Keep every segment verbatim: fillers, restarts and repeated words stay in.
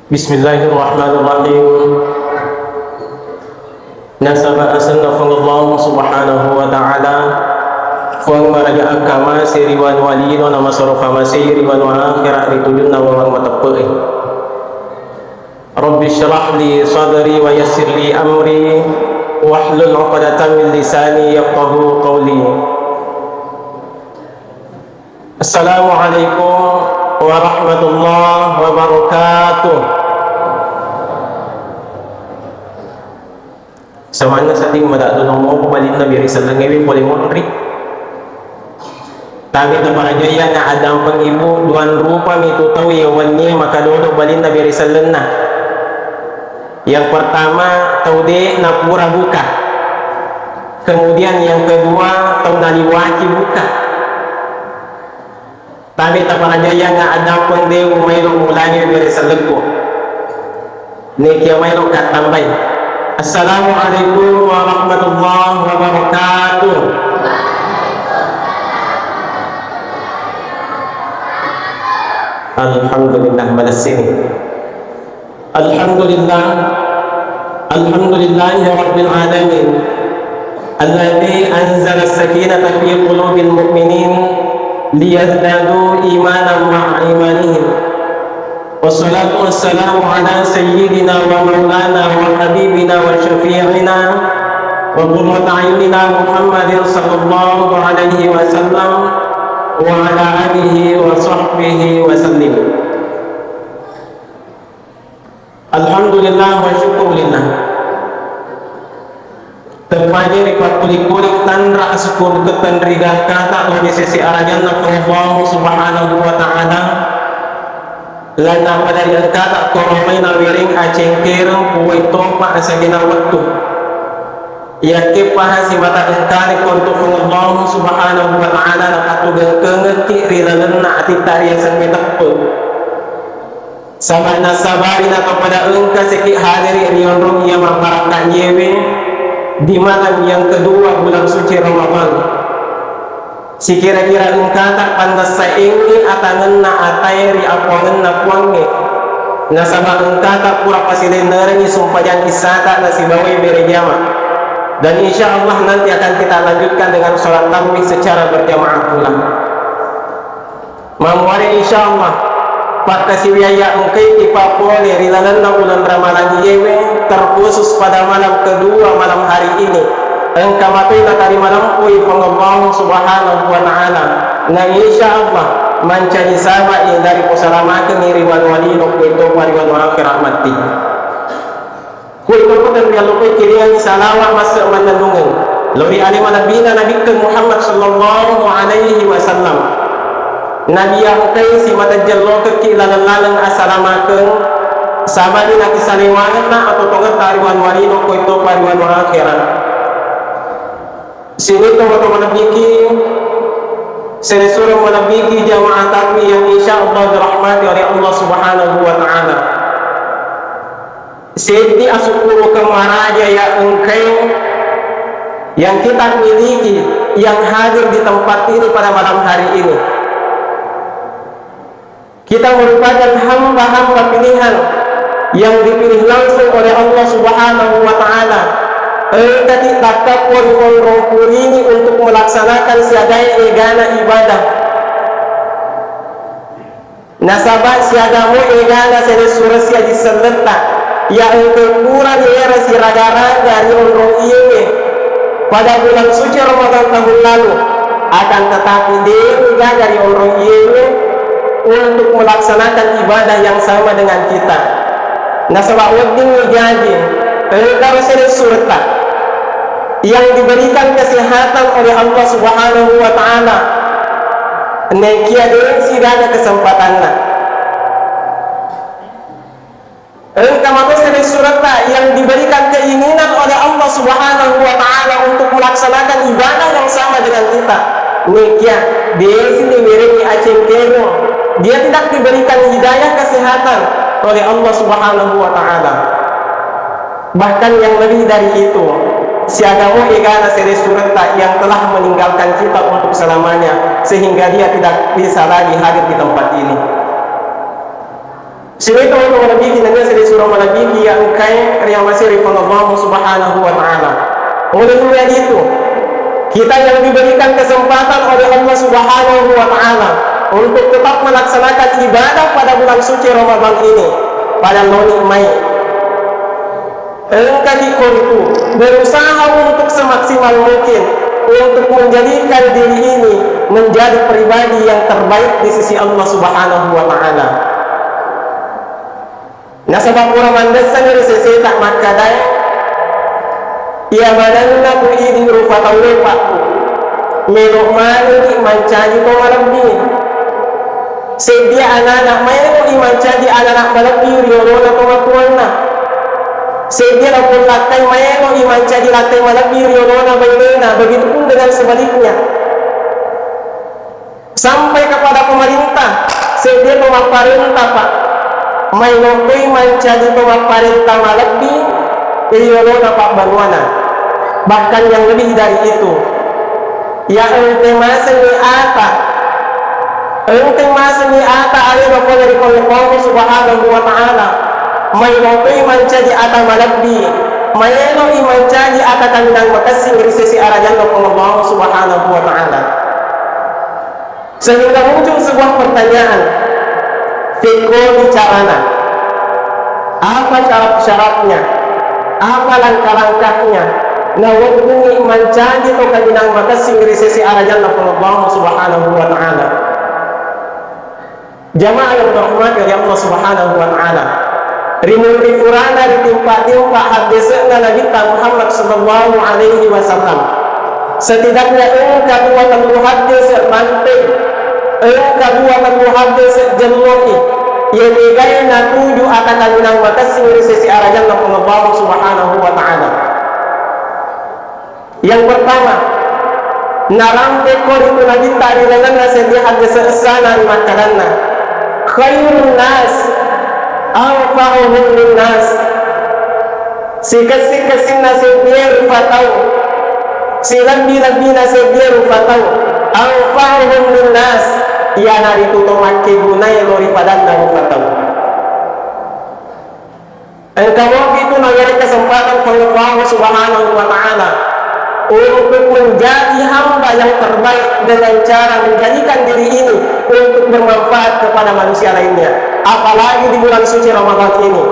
Bismillahirrahmanirrahim. Nasaba asenna Puang Allah Subhanahu wa Ta'ala, Puang maraja akkamase ri wanua lino, namasero famasei ri wanua akhera, ri tujunna wewang mateppe'e. Rabbi shrah li sadri wa yassir li amri wahlul 'uqdatam min lisani yafqahu qawli. Assalamualaikum warahmatullahi wabarakatuh. Samanna sedding madaddo nomoko balinna biri sellengngewe pole monri. Tapi taparajaiyanna addampeng ibu, duang rupa mitu tau iya wennie makadodo balinna biri sellenna. Yang pertama, tau de napura buka. Kemudian yang kedua, tau naliwaki buka. Tabe taparajaiyangnga addampeng de umaelo mulangi bere sellekku. Nekia maelo kattambai. Assalamualaikum warahmatullahi wabarakatuh. Alhamdulillah, malessini. Alhamdulillah. Alhamdulillahi rabbil alamin. Alladzi anzala sakinata fi qulubil mu'minin liyazdadu imanan ma'a imanihim. Wassalatu wassalamu ala sayyidina wa maulana wa habibina wa syafi'ina wa qurrati a'yunina Muhammadin sallallahu alaihi wasallam wa ala alihi wa sahbihi wa sallim. Alhamdulillah wa syukurillah. Teppaje ri pakkuli-kuli tanra asyukur ketan ri gakkata lao ri sese arajanna Puang Subhanahu wa Ta'ala. Lanna pada ri engkata koromai nawereng acengkereng puwai topa asagena wettu. Yakke paha simata engkani kontu Puang Subhanahu wa Ta'ala nakatugengkengekki ri lalenna atitta riaseng meteppe. Saba nasabari natopada engka seki hadiri ri onrong iya mabbarakka iyewe di malam yang kedua bulan suci Ramadan. Sikira-kira engkata pandessaengngi atangenna atae ri apuangenna Puangnge, nasaba engkata pura pasilennerengngi sumpajang issata nasibawai bere jama. Dan insya Allah nanti akan kita lanjutkan dengan sholat tarawih secara berjamaah pula. Mamuare insya Allah, pakkasiwiayya engkai ipapole ri lalenna uleng Ramalang iyewe, terkhusus pada malam kedua malam hari ini, engka matoi natarima lempui Puang Allah Subhanahu wa Ta'ala. Na insya Allah mancaji sabai dari posalamakengngi ri wanua lino, kuetopa ri wanua akhirat matti. Kuwi makkutang riallo koe kiringangngi salawa masse mannennungeng lao ri ale malebbina Nabikkeng Muhammad sallallahu alaihi wasallam. Nabi engkai simatajjeng lokekki laleng-laleng asalamakeng, sabani nakisarewangenna atau tongetta ri wanua lino, koittopa ri wanua akhera. Sining tomatoa malebbiki, selessureng malebbiki jamaah takbir yang insya Allah dirahmati oleh Allah Subhanahu wa Ta'ala. Seddi asukkurukeng maraja ya engkai yang kita miliki, yang hadir di tempat ini pada malam hari ini. Kita merupakan hamba-hamba pilihan yang dipilih langsung oleh Allah Subhanahu wa Ta'ala. Engkaki takkappo ri onrong purini untuk melaksanakan siagae egana ibadah. Nasaba siagamo egana selessureng siaji selletta, ya engka purani era siraga-raga ri onrong iyewe pada bulan suci Ramadan tahun lalu, akan tetapi de gaga ri onrong iyewe untuk melaksanakan ibadah yang sama dengan kita. Nasaba wedding jaji engkaro selessuretta yang diberikan kesehatan oleh Allah Subhanahu wa Ta'ala, nekia de sigaga kesempatanna. Engka mato selessuretta yang diberikan keinginan oleh Allah Subhanahu wa Ta'ala untuk melaksanakan ibadah yang sama dengan kita, nekia de siwerengi acengkereng, dia tidak diberikan hidayah kesehatan oleh Allah Subhanahu wa Ta'ala. Bahkan yang lebih dari itu, siagamo egana selessuretta yang telah meninggalkan kita untuk selamanya, sehingga dia tidak bisa lagi hadir di tempat ini. Sining to malebbiki, nennia siri suro malebbiki iya engkae riamasei ri Puang Allah Subhanahu wa Ta'ala. Oleh karena itu, kita yang diberikan kesempatan oleh Allah Subhanahu wa Ta'ala untuk tetap melaksanakan ibadah pada bulan suci Ramadan ini, pada loni mai. Engkaki koritu berusaha untuk semaksimal mungkin untuk menjadikan diri ini menjadi pribadi yang terbaik di sisi Allah Subhanahu wa Ta'ala. Nasaba pura mandessani ri seseta makkadae, iya manenna tu idi rufa tauwe pakku, melo manenni mancaji to malebbi. Seddie anana maelo i mancaji anana malebbi ri olona to matuanna. Seddie lapong lakkai maelo i mancaji lakkai malebbi ri olona bainena, begitupun dengan sebaliknya. Sampai kepada pemerintah, seddie to mapparenta, Pak, maelo toi mancaji to mapparenta malebbi ri olona pabbanuana. Bahkan yang lebih dari itu, ya engke masenni ata, engke masenni ata alena pole ri Puang Allah Subhanahu wa Ta'ala, maelo toi mancaji ata malebbi, maelo i mancaji ata kaminang makessing ri sese arajanna Puang Allah Subhanahu wa Ta'ala. Sehingga muncul sebuah pertanyaan, fekko bicarana, apa syarat-syaratnya, apa langkah-langkahnya, naweddingngi mancaji to kaminang makessing ri sese arajanna Puang Allah Subhanahu wa Ta'ala. Jamaah yang dirahmati oleh Allah Subhanahu wa Ta'ala, ri munri furana ritimpa-timpa haddese'na Nabitta Muhammad sallallahu alaihi wasallam, setidaknya engka dua tellu haddese' manteng, engka dua tellu haddese' jello'i, iya megae natuju ata kaminang makessing ri sese arajanna Puang Allah Subhanahu wa Ta'ala. Yang pertama, narampekko ritu Nabitta ri lalenna seddie haddese' essana ri makkadanna, "Khairun nas anfa'uhum linnas." Sikessi-kessinna seddie rupa tau, silebbi-lebbina seddie rupa tau, anfa'uhum linnas, iyanaritu to makkegunae lao ri padanna rupa tau. Engka mopi tu naberi kesempatan Puang Allah Subhanahu wa Ta'ala untuk menjadi hamba yang terbaik dengan cara menjadikan diri ini untuk bermanfaat kepada manusia lainnya, apalagi di bulan suci Ramadan ini.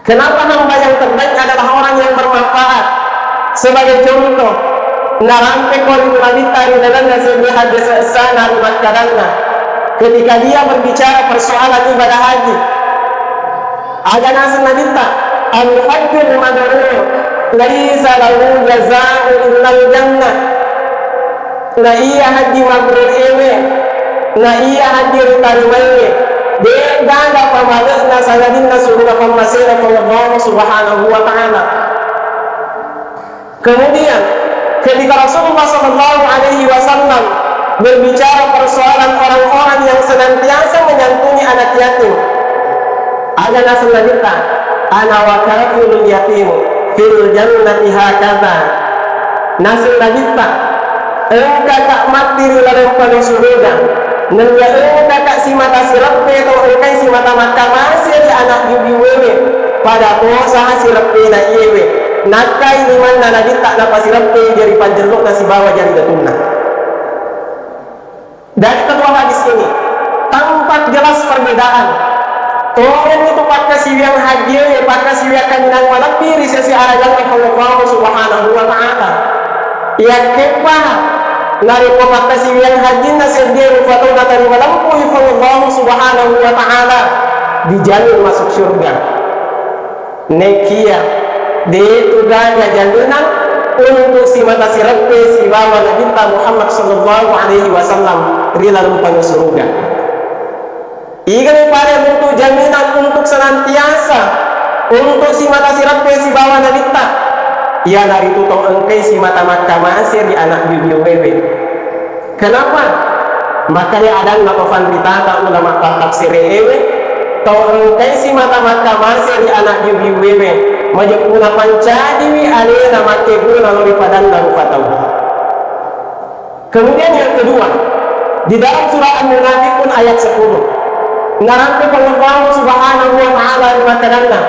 Kenapa hamba yang terbaik adalah orang yang bermanfaat? Sebagai contoh, narampekko ritu Nabitta ri lalenna seddie haddese' essana ri makkadanna, ketika dia berbicara persoalan ibadah haji, aga naseng Nabitta, "Al-hajjul mabrur laisa lahu jazaa'u illal jannah." Na iya hajji mabrur ewe, na iya hajji ritarimaiwe, de' gaga pamale'na sangadinna suruga pammasena Puang Allah Subhanahu wa Ta'ala. Kemudian, ketika Rasulullah sallallahu alaihi wasallam berbicara persoalan orang-orang yang senantiasa menyantuni anak yatim, aga naseng Nabitta, "Ana wa kafilul yatim fil jannati hakadha." Naseng Nabitta, engkaka matti ri laleng pale suruga, nennia engkaka simata sireppe to engkai simata makkamase ri anak bibiuewe, pada tosaha sireppena iyewe, nakkai limanna Nabitta napasireppe jari pajjello'na sibawa jari gatunna. Dari kedua hadis ini, tampak jelas perbedaan. Tongeng itu pakkasiwiang hajjie, pakkasiwiang kaminang malebbi ri sese arajanna Allah Subhanahu wa Ta'ala. Yakkeppa narekko pakkasiwiang hajjinna seddie rupa tau natarima lempui Allah Subhanahu wa Ta'ala, dijamin masuk surga. Nekia, de' tu gaga jaminan untuk simata sireppe sibawa Nabitta Muhammad sallallahu alaihi wasallam ri laleng pale suruga. Igami pada untuk jaminan untuk senantiasa untuk simata sireppe sibawa Nabitta, iyanaritu to engkai simata makkamase ri anak bibiuewe. Kenapa? Makanya adanna to fanritata ulama tafsir ewe, tau engkai simata makkamase ri anak bibiuewe, majeppuna pancajiwi alena makkeguna lao ri padanna rupa tau. Kemudian yang kedua, Di dalam surah Al-Munafiqun ayat sepuluh, narampe Puang Allah Subhanahu wa Ta'ala ri makkadanna,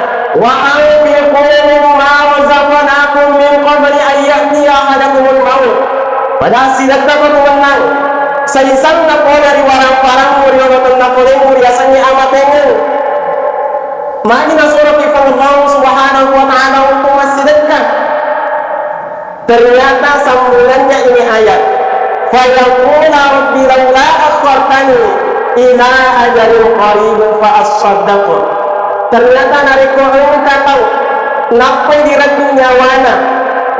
"Wa anfiqu mimma razaqnakum min qabli an ya'tiya ahadakumul maut." Pada sidekkako tu mennang, saisanna pole ri warang-parangmu, ri olotenna polemu riasengnge amatengeng. Magi nasuro ki Puang Allah Subhanahu wa Ta'ala untuk massidekka. Ternyata sambungannya ini ayat, "Fayaqula rabbi laula akhartani ila ajalin qaribin fa assaddaq." Ternyata narekko engka tau nappai direddu nyawana,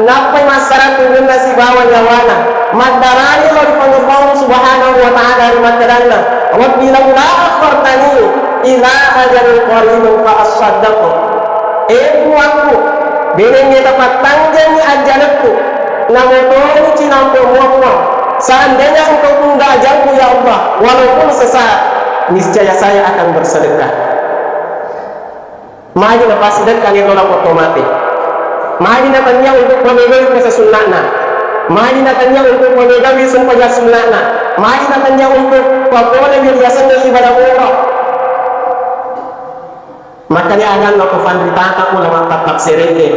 nappai massarang tubuhna sibawa nyawana, maddarani lao ri Puang Allah Subhanahu wa Ta'ala ri makkadanna, "Rabbi laula akhartani ila ajalin qaribin fa assaddaq." E Puangku, benengnge tapattanggengngi ajjalekku, namotoni cinampe mua-mua. Seandainya engkau tunda ajalku, ya Allah, walaupun sesaat, niscaya saya akan bersedekah. Magi napassidekka ni lo lapotto mate. Magi natania untuk mamegawi puasa sunna'na. Magi natania untuk mamegawi sempajang sunna'na. Magi natania untuk papole wi riasenna ibadah umrah. Makanya adanna ko fanritata ulama tappaksereke.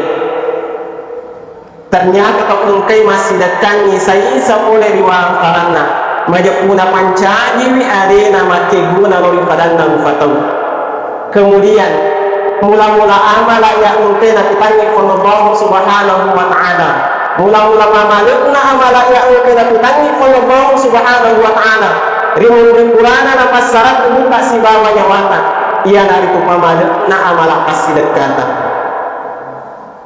Ternyata tau engkai massidekkangngi saisa pole ri warang-paranna, majeppu napancajiwi alena makkeguna lao ri padanna rufa tau. Kemudian, mula-mula amala iya engkai napitangngi Puang Allah Subhanahu wa Ta'ala, mula-mula pamale'na amala iya engkai napitangngi Puang Allah Subhanahu wa Ta'ala, ri munri purana napassarang tubuta sibawa nyawata, iyanaritu pamale'na amala passidekkata.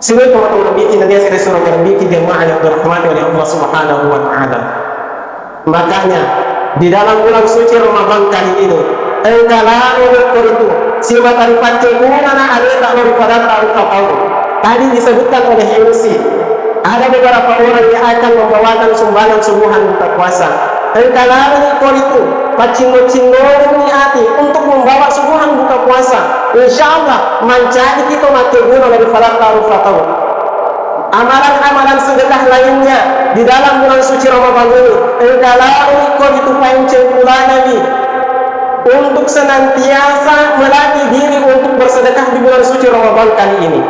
Sining tomatoa Nabitta, nadia siressuro Nabitta, jamaah yang dirahmati oleh Allah Subhanahu wa Ta'ala. Makanya, di dalam bulan suci Ramadan kali ini, engka lalo ko ritu, simata ripacceguna na aleta lao ri padatta rufa tau. Tadi disebutkan oleh M C, ada beberapa orang yang akan membawakan sumbangan suguhan buka puasa. Engka laloni ko ritu, paccinno-cinnongenni ati untuk membawa suguhan buka puasa. Insya Allah, mancaji kita makkeguna lao ri padatta rufa tau. Amalan-amalan sedekah lainnya di dalam bulan suci Ramadan ini, engka laloni ko ritu panceng pulanawi untuk senantiasa melatih diri untuk bersedekah di bulan suci Ramadan kali ini.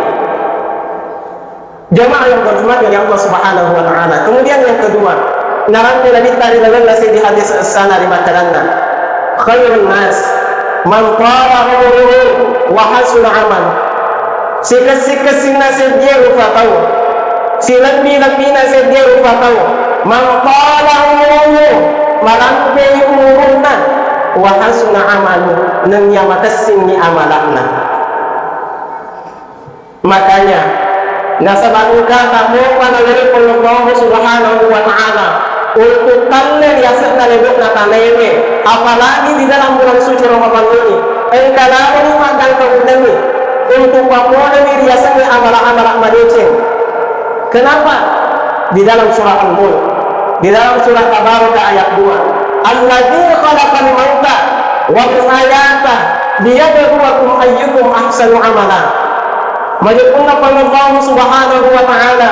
Jamaah yang dirahmati oleh Allah Subhanahu wa Ta'ala. Kemudian yang kedua, narampe Nabitta ri lalenna seddi hadis essana ri makkadanna, "Khairun nas man tala umruhu wa hasuna amal." Sikessi-kessinna seddie rufa tau, silebbi-lebbina seddie rufa tau, man tala umruhu, malampei umurunna, wa hasuna amalu, nennia makessingngi amala'na. Makanya, nasaba engka tamopa nawerekko Allah Subhanahu wa Ta'ala untuk talle ri ase'na lebo'na tanaewe, apalagi di dalam bulan suci Ramadan ini, engka laloni maggangka uddami untuk papolemi ri asengnge amala-amala madeceng. Kenapa? Di dalam surah Al-Mulk, di dalam surah Tabaraka ayat dua, "Alladzi khalaqal mauta wal hayata liyabluwakum ayyukum ahsanu amala." Majeppunna Puang Allah Subhanahu wa Ta'ala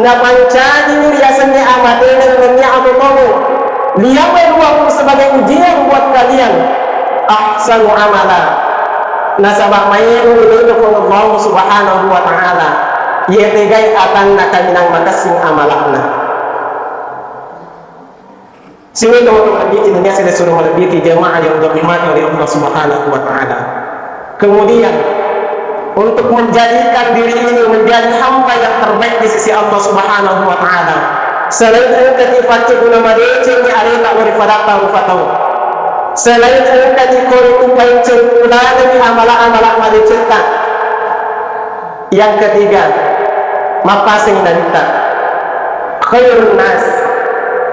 napancajiwi riasengnge amateneng nennia atotongo, liyabluwakum, sebagai ujian buat kalian, ahsanu amala, nasaba maelo ri Puang Allah Subhanahu wa Ta'ala iye tegai atanna kaminang makessing amala'na. Sining tomatoa Nabitta, nennia siressuro Nabitta, jamaah yang dirahmati oleh Allah Subhanahu wa Ta'ala. Kemudian, untuk menjadikan diri ini menjadi hamba yang terbaik di sisi Allah Subhanahu wa Ta'ala, selain engkaki pacceguna madecengngi aleta lao ri padatta rufa tau, selain engkaki ko ritu panceng pulanawi amala-amala madecetta, yang ketiga, mappasengngi Nabitta, "Khairun nas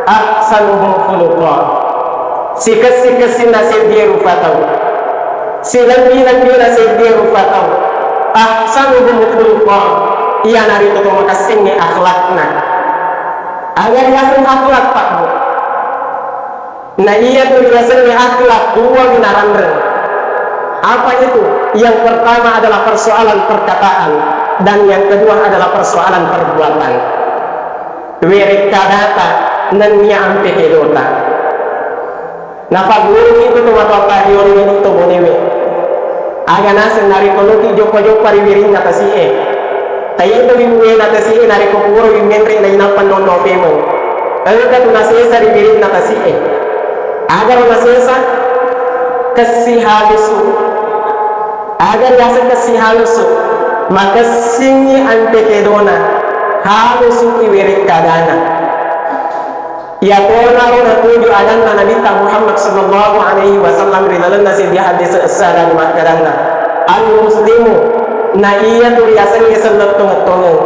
ahsanuhum khuluqa." Sikessi-kessinna seddie rupa tau, silebbi-lebbina seddie rupa tau, ahsanuhum khuluqa, iyanaritu to makessingnge akhlakna. Aga riaseng akhlak, Pak, Bu? Na iyatu riasengnge akhlak, duami naranreng. Apa itu? Yang pertama adalah persoalan perkataan, dan yang kedua adalah persoalan perbuatan. Werekkadata nennia ampe kedota. Napagguruki tu tomatoatta riolo idi to bonewe. Aga naseng narekko loki joppa-joppa ri wirinna tasi'e. Taito wi muena tasi'e narekko purowi menre nainappa nonno pemeng. Engka tu nasesa ri wirinna tasi'e. Agaro nasesa? Kessi halusu. Aga riaseng kessi halusu? Makessingngi ampe kedona, halusuki werekkadana. Iyatonaro natuju adanna Nabitta Muhammad sallallahu alaihi wasallam ri lalenna seddie hadis essana makkadanna, "Al-muslimu," na iyatu riasengnge selleng tongeng-tongeng,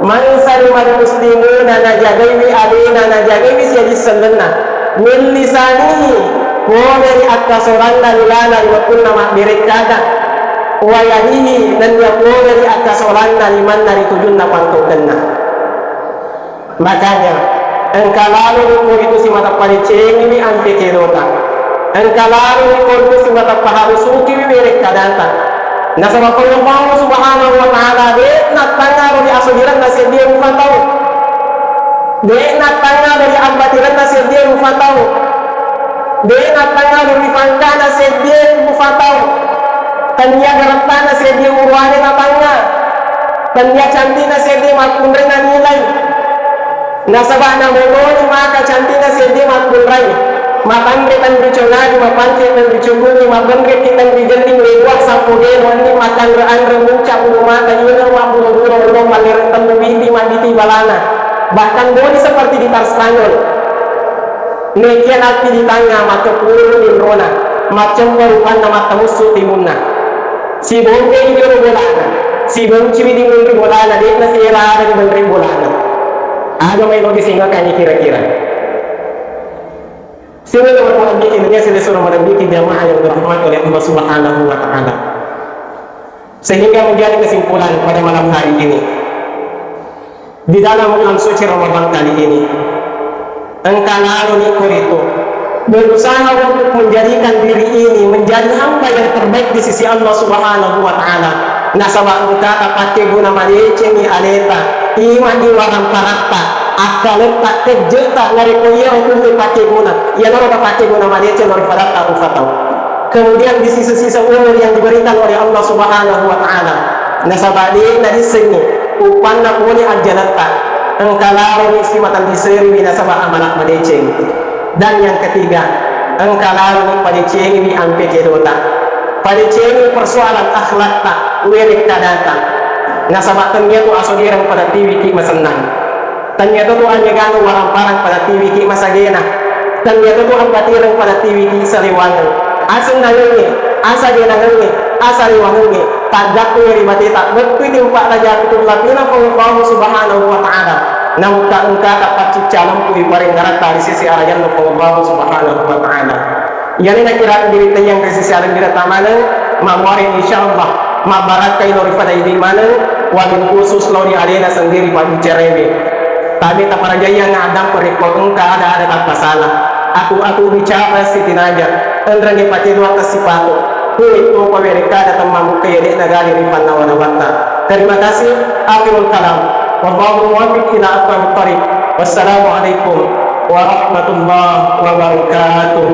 "man salimal muslimuna," najagaiwi alena, najagaiwi siaji sellenna, "min lisanihi," pole ri akkasolanna ri lana ri wettunna mabberekkada, "wa yadihi," nennia pole ri akkasolanna limanna ri tujunna pangkaukenna. Makanya, engka lalo ko itu simata padecengiwi ampe kedota. Engka lalo ko itu simata paharusukiwi werekkadata. Nasaba Puang Allah Subhanahu wa Ta'ala de' nattangaro ri asogirenna seddie rupa tau. De' nattangaro ri abbatirenna seddie rupa tau. De' nattangaro ri pangkana seddie rupa tau. Tennia garettana seddie uruane natangnga. Tennia cantikna seddie makkunrai nanilai. Nasaba namoloni maka cantikna seddie makkunrai. Matanre tenrico ngaju, mapance tenrico kunyi, mabenrekki tenri jelling, lebuang sappo gelo, enni makanre-anre, muncak bulu mata, ineng mabburo-buro, ulong mallereng tellu biti, mabbiti balana. Bahkan boni seperti gitar Spanyol. Nekia nappi di tangnga, makkepuru inrona, maccempa rupanna, mattammussu timunna. Sibongkeni jolo bolana, sibonciwi di munri bolana, de'na sera ada di menri bolana. Aga maelo disingakangi kira-kira. Sehingga Ramadan ini, sehingga sudah Ramadan ini jamaah yang dirahmati oleh Allah Subhanahu wa Ta'ala. Sehingga menjadi kesimpulan pada malam hari ini, di dalam bulan suci Ramadan kali ini, engka laloni koritu berusaha untuk menjadikan diri ini menjadi hamba yang terbaik di sisi Allah Subhanahu wa Ta'ala. Nasaba engka tapakke guna madecengi aleta, iman di warang paratta, akkaletta, kejjetta, narekko iyaro tuntu pakke guna, iyanaro tapakke guna madeceng lao ri padatta rupa tau. Kemudian di sisa-sisa umur yang diberikan oleh Allah Subhanahu wa Ta'ala, nasaba de' nadissengngi uppanna pole ajjaletta, engka laloni simatanriseriwi nasaba amala madeceng. Dan yang ketiga, engka laloni padecengiwi ampe kedota, padecengi persoalan akhlakta, werekkadata, nasaba tennia tu asogereng pada tiwiki masennang. Tennia to tu anyeganu warang-parang pada tiwiki masagena. Tennia to tu ambatireng pada tiwiki salewangeng. Asennangengnge, asagenangengnge, asalewangengnge, tajjakkui ri bateta, bettui timpa raja kutullapina Puang Allahu Subhanahu wa Ta'ala. Namukka engkata paccicca lempui parengngeretta ri sisi arajanna Puang Allahu Subhanahu wa Ta'ala. Iyana nakira biritta yang ri sisi alam biratta maneng, mammuareng insyaallah mabbarakkai lao ri pada idi maneng, wabil khusus lao ri alena sendiri pabbicarewe. Tabe taparajaiya nga addampeng rekko engka ada-ada tappasala. Aku-aku bicara sitinaja, enrengnge pakedoatta sipato. Kuwetto pawerekkada temmamukka yede nagali ri pannawa-nawatta. Terima kasih. Akhirul kalam. Wallahu muwaffiq ila aqwamit thariq. Wassalamualaikum warahmatullahi wabarakatuh.